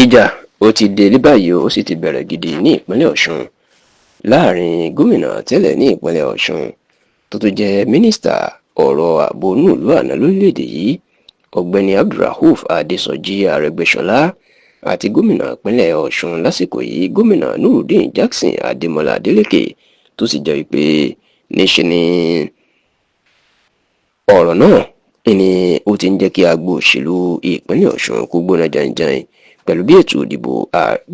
Ìjà ó ti dé ní báyìí, ó sì ti bẹ̀rẹ̀ gidi ní ìpínlẹ̀ Ọ̀ṣun láàrin gómìnà tẹ́lẹ̀ ní ìpínlẹ̀ Ọ̀ṣun tó tún jẹ́ mínísítà ọ̀rọ̀ ààbò nílùú àná lórílẹ̀‐èdè yìí, Ọ̀gbẹ́ni Abdulrauf Adésọjí Arẹ́gbẹ́ṣọlá, àti gómìnà ìpínlẹ̀ Ọ̀ṣun lásìkò yìí, gómìnà Nurudeen Jackson Adémọlá Adélékè, tó sì jẹ́ wípé níṣe ni ọ̀rọ̀ náà ni ó ti ń jẹ́ kí agbo òṣèlú ìpínlẹ̀ Ọ̀ṣun kó gbóná janjan pẹ̀lú bí ètò ìdìbò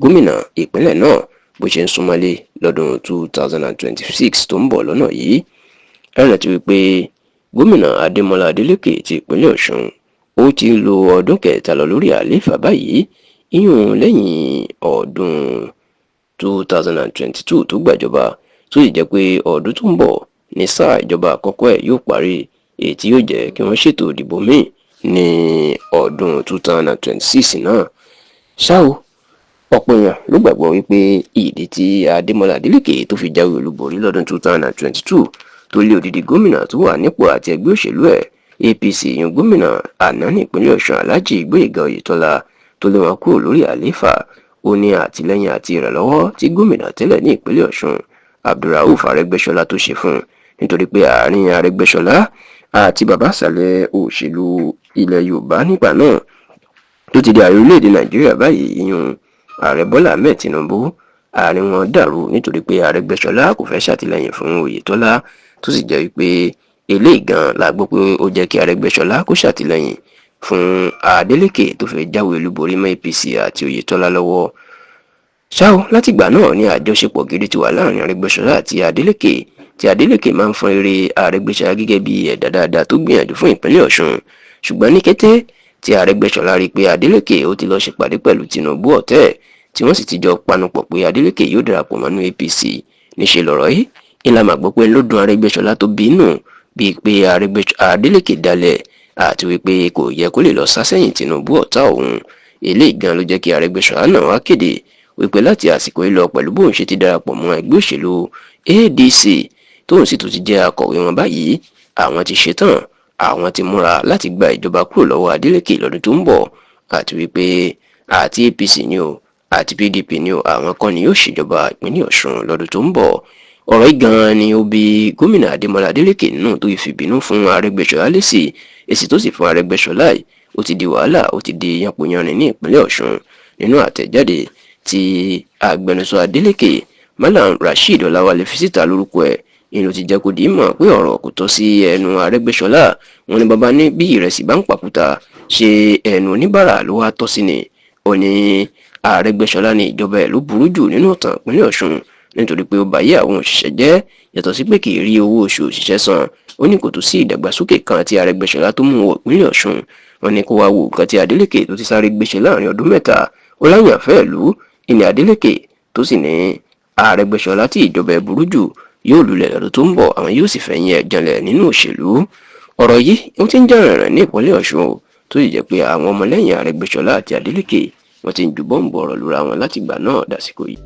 gómìnà ìpínlẹ̀ náà bó ṣe ń súnmọ́lé lọ́dún 2026 tó ń bọ̀ lọ́nà yìí. Ẹ rántí wípé gómìnà Adémọlá Adélékè ti ìpínlẹ̀ Ọ̀ṣun ó ti lo ọdún kẹta lọ lórí àlééfà báyìí, ìyún lẹ́yìn ọdún 2022 tó gbàjọba, tó sì jẹ́ pé ọdún tó ń bọ̀ ní sáà ìjọba àkọ́kọ́ ẹ̀ yóò parí, èyí tí yóò jẹ́ kí wọ́n ṣètò ìdìbò míì ní ọdún 2026 náà. Ṣá o, ọ̀pọ̀ èèyàn ló gbàgbọ́ wípé ìdí tí Adémọlá Adélékè tó fi jáwé olúborí lọ́dún 2022, tó lé odidi gómìnà tó wà nípò àti ẹgbẹ́ òṣèlú ẹ̀ APC, ìyún gómìnà àná ní ìpínlẹ̀ Ọ̀ṣun, Alhaji Gbóyèga Oyètọ́lá, tó lé wọn kúrò lórí àlééfà, ó ní àtìlẹ́yìn àti ìrànlọ́wọ́ tí gómìnà tẹ́lẹ̀ ní ìpínlẹ̀ Ọ̀ṣun, Abdulrauf Arẹ́gbẹ́ṣọlá, tó ṣe fún un, nítorí pé àárín Arẹ́gbẹ́ṣọlá àti bàbá àṣàlẹ̀ òṣèlú ilẹ̀ Yorùbá nígbà náà tó ti di ààrẹ orílẹ̀-èdè Nàìjíríà báyìí, ìyún ààrẹ Bọ́lá Ahmed Tinubu, àárín wọn dàrú nítorí pé Arẹ́gbẹ́ṣọlá kò fẹ́ ṣàtìlẹ́yìn fún Oyètọ́lá, tó sì jẹ́ wípé eléyìí gan la gbọ́ pé ó jẹ́ kí Arẹ́gbẹ́ṣọlá kó ṣàtìlẹ́yìn fún Adeleke tó fẹ́ jáwé olúborí mọ́ APC àti Oyètọ́lá lọ́wọ́. Ṣá o, látìgbà náà ní àjọṣepọ̀ gidi ti wà láàrin Arẹ́gbẹ́ṣọlá àti Adeleke, tí Adeleke máa ń fọn rere Arẹ́gbẹ́ṣọlá gẹ́gẹ́ bí ẹ̀dá dáadáa tó gbìyànjú fún ìpínlẹ̀ Ọ̀ṣun. Ṣùgbọ́n ní kété tí Arẹ́gbẹ́ṣọlá rí i pé Adeleke ó ti lọ ṣèpàdé pẹ̀lú Tinubu ọ̀tẹ̀, tí wọ́n sì ti jọ panupọ̀ pé Adeleke yóò darapọ̀ mọ́nú APC, níṣẹ́ lọ̀rọ̀ yìí ìlà máa gbọ́ pé ló dùn Arẹ́gbẹ́ṣọlá tó bínú bíi pé Adeleke dalẹ̀ àti wípé kò yẹ kó lè lọ sá sẹ́yìn Tinubu ọ̀tá òun. Eléyìí gan ló jẹ́ kí Arẹ́gbẹ́ṣọlá náà wá kéde wípé láti àsìkò yìí lọ, pẹ̀lú bóun ṣe ti darapọ̀ mọ́ ẹgbẹ́ òṣèlú ADC, tóun sì tún ti jẹ́ akọ̀wé wọn báyìí, àwọn ti ṣetán, àwọn ti múra láti gba ìjọba kúrò lọ́wọ́ Adeleke lọ́dún tó ń bọ̀, àti wípé àti APC ni o àti PDP ni o, àwọn kan ni yóò ṣèjọba ìpínlẹ̀ Ọ̀ṣun lọ́dún tó ń bọ̀. Ọ̀rọ̀ yìí gan-an ni ó bí gómìnà Adémọlá Adélékè nínú tó fi bínú fún Arẹ́gbẹ́ṣọlá lésì. Èsì tó sì fún Arẹ́gbẹ́ṣọlá yìí, ó ti di wàhálà, ó ti di yánpọnyánrin ní ìpínlẹ̀ Ọ̀ṣun. Nínú àtẹ̀jáde tí agbẹnusọ Adeleke, Malam Rasheed Ọláwálé, fi síta lórúkọ ẹ̀, ìlú ti jẹ́ kó di mọ̀ pé ọ̀rọ̀ kò tọ́ sí ẹnu Arẹ́gbẹ́ṣọlá. Wọn ní bàbá ní bí ìrẹsì bá ń pàkúta, ṣe ẹnu oníbàárà ló wá tọ́ sí ni. Ó ní Arẹ́gbẹ́ṣọlá ní ìjọba ẹ̀ ló burú jù nínú ìtàn ìpínlẹ̀ Ọ̀ṣun, nítorí pé ó báyé àwọn òṣìṣẹ́ jẹ́. Yàtọ̀ sí pé kì í rí owó oṣù òṣìṣẹ́ san, ó ní kò tó sí ìdàgbàsókè kan tí Arẹ́gbẹ́ṣọlá tó mú wọ ìpínlẹ̀ Ọ̀ṣun. Wọn ní kó wá wo nǹkan tí Adeleke tó ti sáré gbéṣe láàrin ọdún 3. Ó láyànfẹ́ ìlú ìní Adeleke, tó sì ní Arẹ́gbẹ́ṣọlá tí ìjọba ẹ̀ burú jù yóò lulẹ̀ lọ́dún tó ń bọ̀, àwọn yóò sì fẹ̀yìn ẹ̀ janlẹ̀ nínú òṣèlú. Ọ̀rọ̀ yìí ó ti ń jà rìnrìn ní ìpínlẹ̀ Ọ̀ṣun o, tó sì jẹ́ pé àwọn ọmọlẹ́yìn Arẹ́gbẹ́ṣọlá àti Adeleke wọ́n ti ń ju bọ́ǹbù ọ̀rọ̀ lura wọn látìgbà náà dàsìkò yìí.